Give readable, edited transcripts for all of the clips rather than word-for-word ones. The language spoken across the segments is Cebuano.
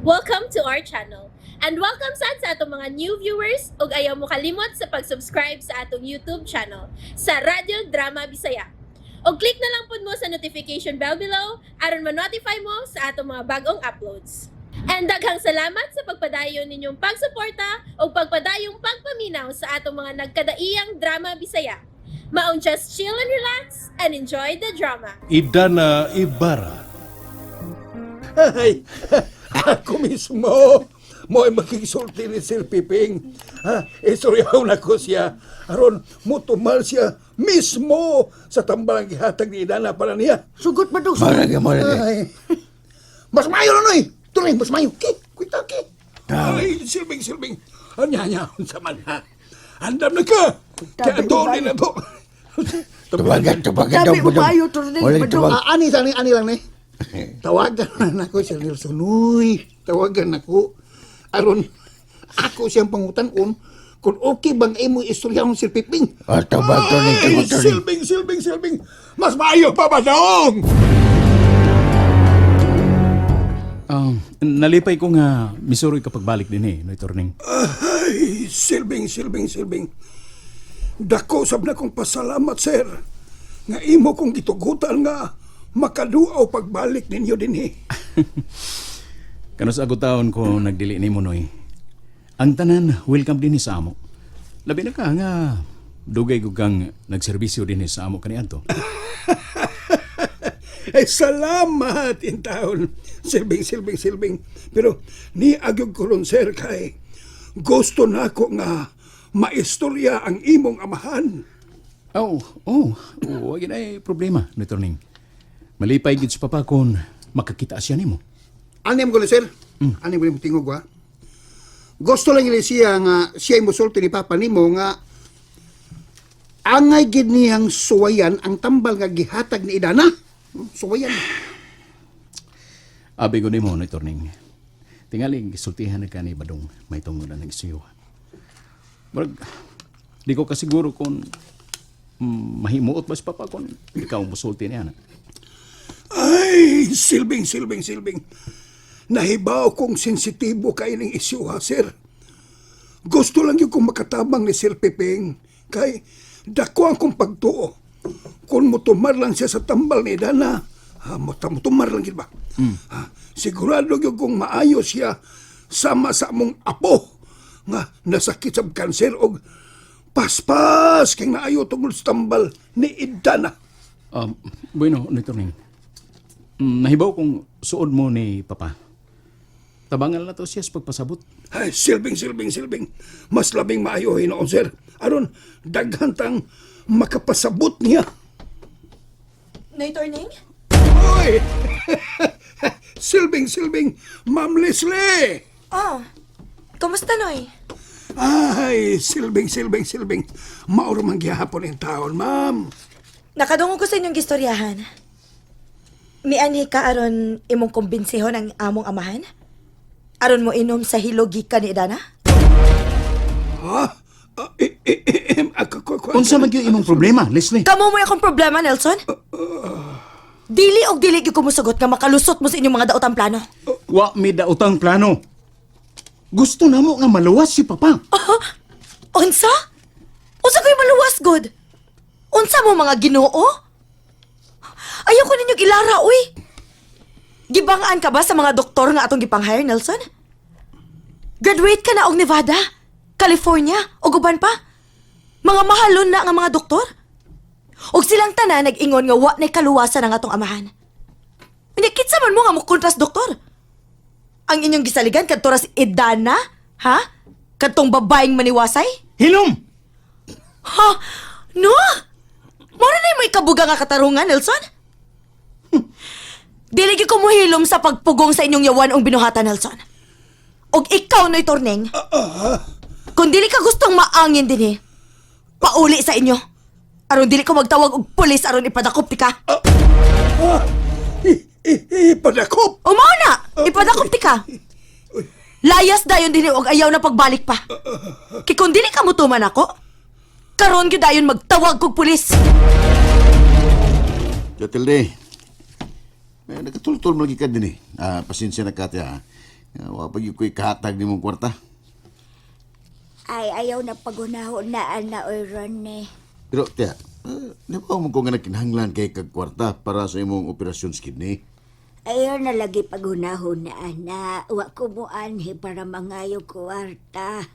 Welcome to our channel. And welcome sad sa atong mga new viewers ug ayaw mo kalimot sa pag-subscribe sa atong YouTube channel sa Radyo Drama Bisaya. Og click na lang pud mo sa notification bell below aron ma-notify mo sa atong mga bagong uploads. And daghang salamat sa pagpadayon ninyong pagsuporta ug pagpadayong pagpaminaw sa atong mga nagkadaiyang drama Bisaya. Maong just chill and relax and enjoy the drama. Idana Ibarra. Ay, ako mismo. Mo'y makikisulti ni Sir Piping. Ha, istoryaw na ko siya. Aron, mutumal siya mismo sa tambalang gihatag ni Idana para niya. Sugot ba daw? Mara ka, mara ka. Ay, mas mayo na noy. Tuloy, mas mayo. Ki, kuita ki. Ay, silbing, silbing. Anya, anya, unsa man ha. Andam na ka. Kaya doon na to. Tubagan, tubagan daw. Sabi mo maayo, Torning, Walang badong. tubag. Ah, ani, ani, ani lang ni. Tawagan na nako Sir Nelson. Uy, tawagan nako. Aron ako siyang pangutan-on kung okay bang imo istoryahon Sir Piping. Ah, tubag, Torning, Ay, tubag, Torning. silbing, silbing, silbing. Mas maayo pa ba noong? Nalipay ko nga misuroy ka pagbalik din eh, Noy Torning. Ay, silbing, silbing, silbing. Dako sab na kong pasalamat, sir. Nga imo kong gitugutan nga makaduaw pagbalik ninyo dinhi. Kano sa agutaon ko nagdili nimo Noy. Ang tanan welcome din sa amo. Labi na ka nga dugay gud kang nagserbisyo din sa amo kaniadto. Ay, salamat in taon. Silbing, silbing, silbing. Pero ni agyog ko ron, sir, kay gusto na ako nga maistorya ang imong amahan. Oh, wag ay problema, Noy Torning. Malipay gid si Papa kon makakita siya nimo. Anim ko ni sir. Anim ko ni tingog ha. Gusto lang ni siya nga siya musulti ni Papa nimo nga angay gid niyang suwayan ang tambal nga gihatag ni Idana. Suwayan. Abi ko nimo, Noy Torning. Tingali gisultihan na ka ni Badong may tungod na ng isiyo. Murag, di ko kasiguro kung mahimuot ba si Papa kung ikaw musulti niya na. Ay, silbing, silbing, silbing. Nahibaw kong sensitibo kay ning isyu ha, sir. Gusto lang yung kong makatabang ni Sir Piping. Kay dako ang kong pagtuo. Kung mutumar lang siya sa tambal ni Dana, ha, mutumar lang gid ba? Ha, sigurado gyud kong maayo siya sama sa among apo nga nasakit sa kanser og paspas kay naayo tungod sa tambal ni Idana. Bueno, Noy Torning. Nahibaw kung suod mo ni Papa. Tabangan na to siya sa pagpasabot. Ay, silbing, silbing, silbing. Mas labing maayo hinoon, sir. Aron, daghan tang makapasabot niya. Noy Torning? Oy! Silbing, silbing, Ma'am Leslie! Oh, kumusta Noy? Ay, silbing, silbing, silbing. Mauro man gihapon in taon, ma'am. Nakadungog ko sa inyong gistoryahan. Mianhi ka aron imong kumbinsihon ang among amahan? Aron mo inom sa hilog gikan ni Idana? Ha? Ah, eh, eh, eh, em, ako, ko, ko, Unsa man gyud imong problema, Leslie? Kamo mo akong problema, Nelson? Dili og dili gyud ko mosugot nga makalusot mo sa inyong mga daotang plano. Wa mi daotang plano. Gusto namo nga maluwas si Papa. Unsa? Unsa ko'y maluwas, good? Unsa mo mga ginoo? Ayaw ko ninyo gilara, uy. Gibangaan ka ba sa mga doktor nga atong gipang-hire, Nelson? Graduate ka na og Nevada, California, ug uban pa. Mga mahalon na nga mga doktor. Og silang tanan nag-ingon nga wa na'y kaluwasan ang atong amahan. Unya kinsa man mo nga mokontras doktor? Ang inyong gisaligan kadto ra si Idana, ha? Kadtong babaeng maniwasay? Hilom! Ha? No? Mora na yung may kabuga nga katarungan, Nelson? Dili gyud ko mohilom sa pagpugong sa inyong yawan ang binuhatan, Nelson. Og ikaw, Noy Torning, kung dili ka gustong maangin din eh, pauli sa inyo. Aron dili ko magtawag og pulis aron ipadakop ti ka. Ah, eh, eh, eh, padakop! O mao na, ipadakop ti ka. Layas dayon din og ayaw na pagbalik pa. Kay kung dili ka mutuman ako, karon gyud dayon magtawag kog pulis. Jotilde, may nagkatultol mo lagi ka din eh. Ah, pasensya na ka, ha. Wa pa gyud ko'y kahatag nimong kwarta. Ay, ayaw na pagunahon na, ana, oy, Ronnie. Pero tiya, di ba mo ko nga nagkinahanglan kay kag kwarta para sa imong operasyon sa kidney? Ayaw na lagi pagunahon na, ana. Wa ko mo anhi para mangayo kwarta.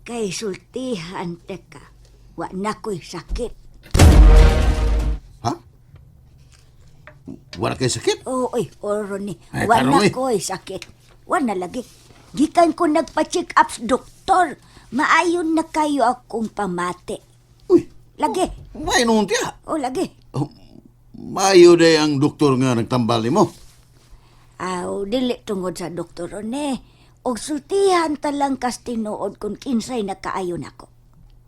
Kay sultihan, teka. Wa na ko'y sakit. Ha? Wala kay sakit? Oo, oy, oh, Ronnie. Ay, Wa na tarong, eh. ko'y sakit. Wa na lagi. Gikan ko nagpa-check up sa doktor. Maayon na kayo akong pamati. Uy, Lagi. may noon tiya. Oh, lagi. Oh, maayo day ang doktor nga nagtambal nimo. Aw, dili tungod sa doktor Rone. Og sultihan ta lang kas tinuod kung kinsay nakaayo nako.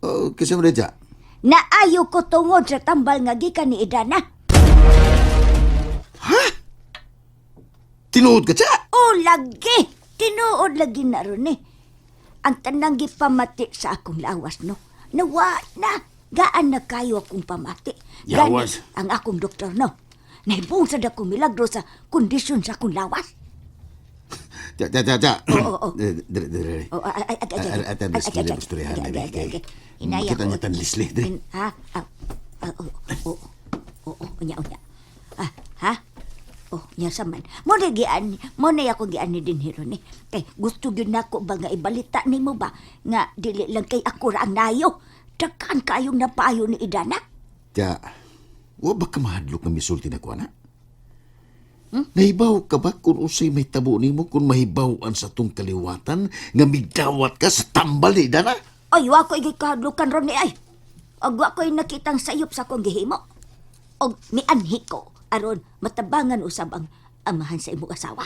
Oh, kasi mo day tiya. Naayo ko tungod sa tambal nga gikan ni Idana. Tinuod ka tiya? O lagi, tinuod lagi na Rone. Ang tanang gipamati sa akong lawas no. Nawa na, gaan na kayo akong pamati. Gani Yawas. ang akong doktor no. Nahibong sad ako milagro sa kondisyon sa akong lawas. Tiya, tiya, tiya, tiya. Oo, oo. Dire, dire, dire. Oh, ay, ay, ay, ay, ay, At ay, ang ay, ay, ay, istoryahan ay, na ay, ay, ay. kay. Hinaya Makita ko. niya tan Leslie, dire. Ha? Ah, ah, oh, oh, oh, oh, unya, unya. Ah, ha? Oh, nya sa man. Mo na gian, mo na ako gian ni din hero ni. Kay gusto gyud nako ba nga ibalita nimo ba nga dili lang kay ako ra ang nayo. Daghan kayong napayo ni Idana. Tiya, wa ba ka mahadlok nga misulti na ko, ana? Nahibaw ka ba kung usay may tabo nimo kung mahibaw-an sa tong kaliwatan nga migdawat ka sa tambal ni Dana? Ay, wa ko gikahadlukan ron ni ay. Og wa ko'y nakitang sayop sa akong gihimo. Og mianhi ko aron matabangan usab ang amahan sa imong asawa.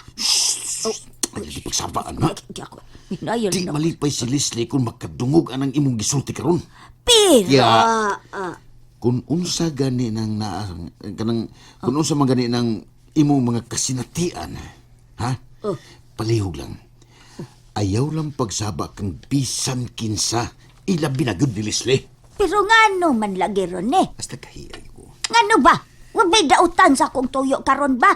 Oh, Ay, di pagsabaan na. Di, di ako. Hinayol Di na. malipay si Leslie kung makadungog anang imong gisulti karon. Pero, Ya. ah, Kung unsa gani nang naa kanang kung unsa man gani nang imong mga kasinatian, ha? Oh. Palihog lang. Ayaw lang pagsaba kang bisan kinsa ilabi na gyud ni Leslie. Pero ngano man lagi ron eh. Basta kahiyay ko. Ngano ba? Wa ba'y dautan sa akong tuyo karon ba?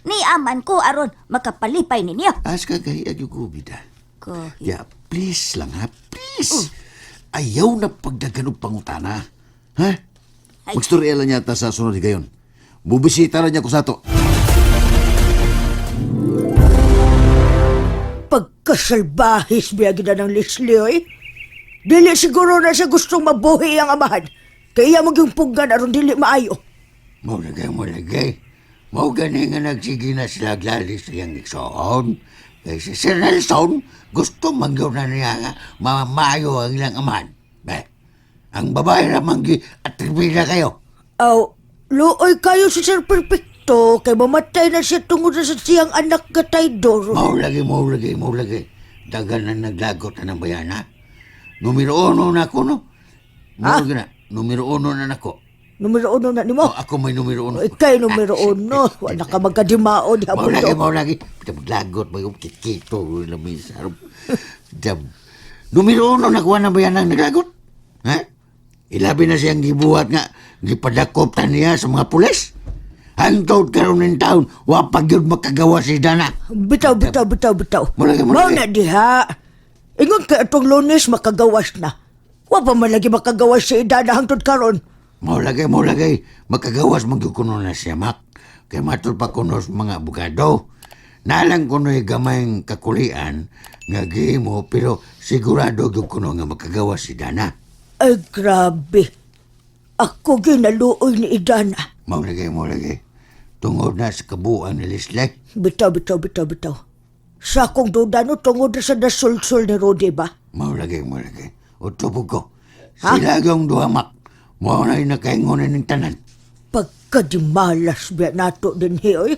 Ni aman ko aron makapalipay ninyo. As ka kahiyay ko bida. Ko. Ya, please lang ha, please. Ayaw na pagdagan og pangutana. Ha? Ay. Magstorya lang niya ta sa sunod higayon. Bubisita ra niya ko sa ato. Pagkasalbahis biya gid ng Leslie, oy. Dili siguro na siya gustong mabuhi ang amahan. Kaya maging puggan aron dili maayo. Mao lagay, mo lagay. Mao gani nga nagsige na sila glalis sa iyang igsoon. Kay si Sir Nelson, gusto man gyud na niya nga mamaayo ang ilang amahan. Be, ang babae ra man gi atribida kayo. Aw, luoy kayo si Sir Perfecto kay mamatay na siya tungod na sa siyang anak nga traidor. Mao lagi, mao lagi, mao lagi. Dagan na naglagot na ng bayana. Numero uno na ako, no? Mao lagi na. Numero uno na nako. Numero uno na nimo. Oh, ako may numero uno. Oh, ikay numero uno. Wala ka magkadimao di Mao lagi, to. mao lagi. Maglagot, may kikito, lamisa. Dab. Numero uno nakuha na ba yan ang naglagot? Ha? Ilabi na siyang gibuhat nga, gipadakop ta niya sa mga pulis. Hangtod karon ng taon, wapag yun makagawa si Dana. Bitaw, bitaw, bitaw, bitaw. Mao lagi, mao Mao lagi. na diha. Ingon kay atong Lunes makagawas na. Wa pa man lagi makagawas si Idana hangtod karon. Mao lagi, mao lagi. Makagawas man gyud kuno na siya, Mak. Kay matol pa kuno sa mga abogado. Nalang kuno'y gamayng kakulian nga gihimo pero sigurado gyud kuno nga makagawas si Dana. Ay, grabe. Ako ginaluoy ni Idana. Mao lagi, mao lagi. Tungod na sa kabuuan ni Leslie. Bitaw, bitaw, bitaw, bitaw. Sa akong duda no, tungod na sa nasulsul ni Rudy ba? Mao lagi, mao lagi. Utubog ko. Sila gyung duha, Mak. Mao na yung nakaingonan ng tanan. Pagkadimalas biya nato din hi, oy.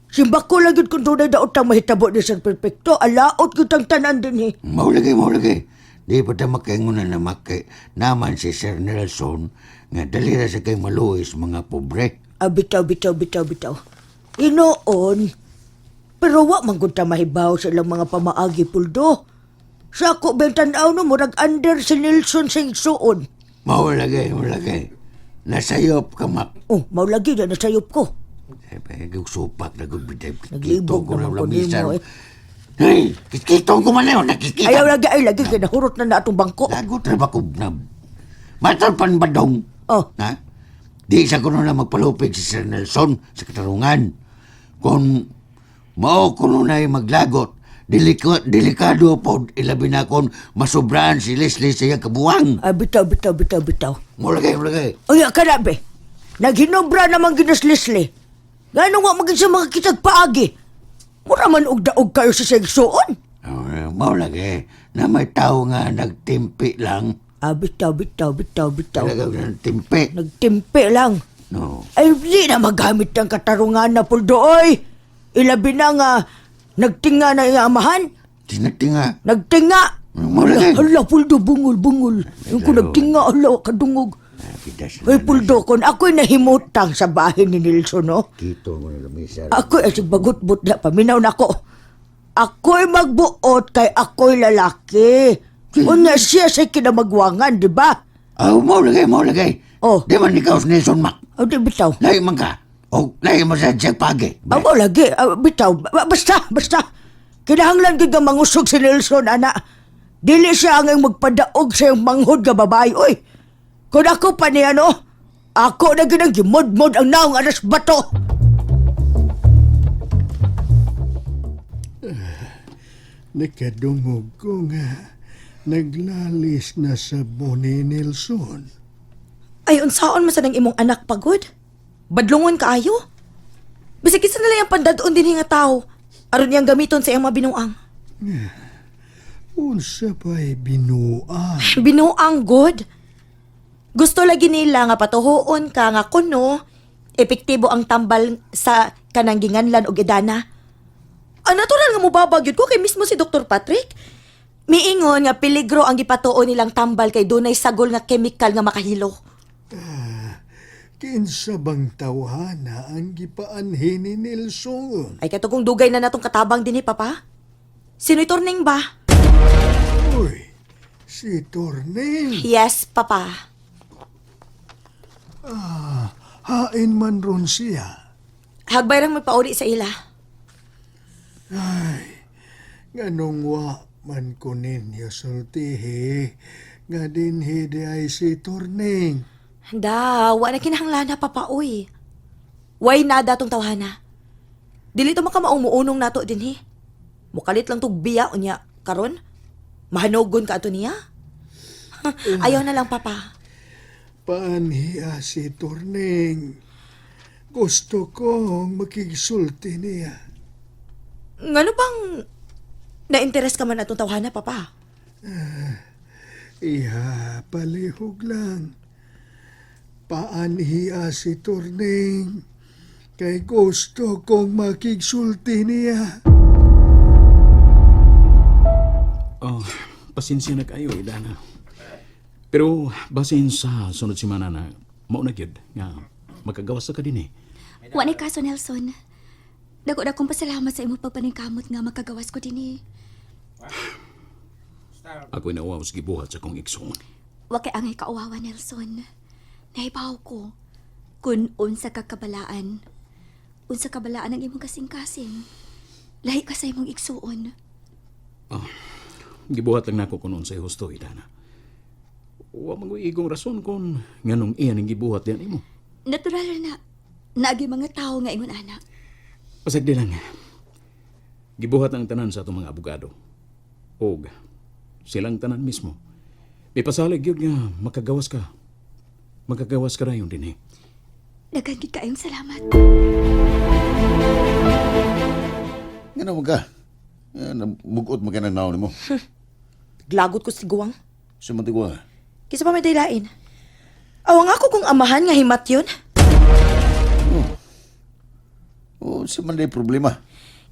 Simba ko lang yun kung dunay daot ang mahitabo ni Sir Perfecto, alaot yun ang tanan din hi. Mao lagi, mao lagi. Di pa ta makaingonan na Mak kay naman si Sir Nelson nga dali ra sa kay maluoy sa mga pobre. Ah, bitaw, bitaw, bitaw, bitaw. Inoon. Pero wa man gud ta mahibaw sa ilang mga pamaagi puldo. Sa ako bang tan-aw no, murag under si Nelson sa igsuon. Mao lagi, mao lagi. Nasayop ka, Mak. Oh, mao lagi na nasayop ko. Eh, supak na gud bitay. Naglibog naman ko nimo, eh. Hey, kitkitong ko man na yun, nakikita. Ayaw lagi ay lagi kay nahurot na na atong bangko. Lagot ra ba ko na. Matol pan badong. Oh. Ha? Di sa kuno na magpalupig si Sir Nelson sa katarungan. Kung mao kuno na maglagot, delikado po ilabi na kon masobrahan si Leslie sa iyang kabuwang. Ay bitaw bitaw bitaw bitaw. Mulagay, mulagay. Uy, kana be. Naghinobra naman ginas Leslie. Ngano nga magin sa mga kitag paagi. Mura man og daog kayo sa segsoon. Oh, mao lagi na may tao nga nagtimpi lang. Ah, bitaw bitaw bitaw bitaw. Talaga nagtimpi. Nagtimpi lang. No. Ay, di na magamit ang katarungan na puldo, oy. Ilabi na nga, nagtinga na iyang amahan. Tinagtinga. Nagtinga. Mao lagi. Hala, puldo, bungol, bungol. Yung ko nagtinga, hala, kadungog. Pidas Ay, puldo, kon ako'y nahimutang sa bahay ni Nilson, no? Kito mo na lamisa. Ako'y asig bagutbot na, paminaw na ako. Ako'y magbuot kay ako'y lalaki. Una siya sa kinamagwangan, di ba? Oh, mao lagi, mao lagi. Oh. Di man ikaw si Nelson Mac. O, di bitaw. Lahi man ka. O lahi man sa Jack Pagi. Amo lagi, ah, bitaw. Basta, basta. Kinahanglan gid nga mangusog si Nelson, ana. Dili siya ang magpadaog sa iyong manghod nga babae, oy. Kung ako pa niya, no? Ako na gid ang gimodmod ang naong anas bato. Nakadungog ko nga naglalis na sa ni Nelson. Ay, unsaon man sa nang imong anak pagod? Badlungon kaayo? Bisag kinsa nila yung pandadon din nga tao. Aron niyang gamiton sa iyang mga binuang. Unsa pa'y binuang. Binuang good. Gusto lagi nila nga patuhoon ka nga kuno epektibo ang tambal sa kanang ginganlan og edana. Ang natural nga mubabag yun ko kay mismo si Dr. Patrick. Miingon nga peligro ang gipatuo nilang tambal kay dunay sagol nga chemical nga makahilo. Kinsa bang tawhana ang gipaanhin ni Nelson? Ay katugong dugay na natong katabang dinhi papa. Sino'y turning ba? Uy, si Tornel. Yes, papa. Hain man ron siya. Hagbay rang magpauli sa ila. Nganong wa man ko ninyo sultihi, nga dinhi di ay si Torning. Da, wa na kinahanglan na papa oy. Way nada tong tawhana. Dili to makamaong muunong nato dinhi. Mukalit lang tog biya unya karon. Mahanogon ka ato niya. Ayaw na lang papa. Paanhiya si Torning. Gusto kong makigsulti niya. Ngano bang na-interest ka man atong tawhana papa? Iha, palihog lang. Paanhiya si Torning. Kay gusto kong makigsulti niya. Oh, pasensya na kayo, Idana. Pero basin sa sunod semana na mao na gyud nga makagawas sa ka din eh. Wa ni kaso, Nelson. Dako na akong pasalamat sa imong pagpaningkamot nga makagawas ko dinhi. Ako'y nauwaw sa gibuhat sa kong igsoon. Wa kay angay kauwawa, Nelson. Nahibaw ko kun unsa ka kabalaan. Unsa kabalaan ang imong kasing-kasing. Lahi ka sa imong igsuon. Gibuhat lang nako kung unsay husto, Idana. Wa man ko'y igong rason kung nganong iyan ang gibuhat diyan imo. Natural na naagi mga tawo nga ingon ana. Pasag di lang. Gibuhat ang tanan sa atong mga abogado. Og silang tanan mismo. Mipasalig gyud nga makagawas ka. Makagawas ka rayon din eh. Daghan gid kaayong salamat. Nga naman ka. Mugot mo ka ng naon mo. Glagot ko si Guwang. Sa mantigwa. Kisa pa may daylain. Awang ako kung amahan nga himat yun. Oh, sa man day problema.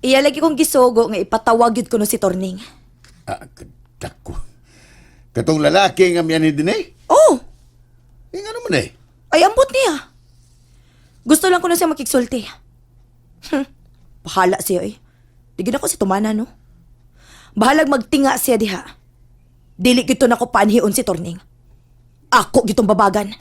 Iya lagi kong gisugo nga ipatawag yun ko no si Torning. Ah, kadako. Katong lalaki nga miyan din eh. Oh, Eh, nga naman eh. ay ambot niya. Gusto lang ko na siya makigsulti. Bahala siya eh. Di gid ako si Tumana, no? Bahalag magtinga siya diha. Dili gito na ko panhion si Torning. Ako gitong babagan.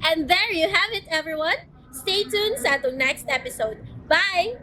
And there you have it, everyone. Stay tuned sa atong next episode. Bye!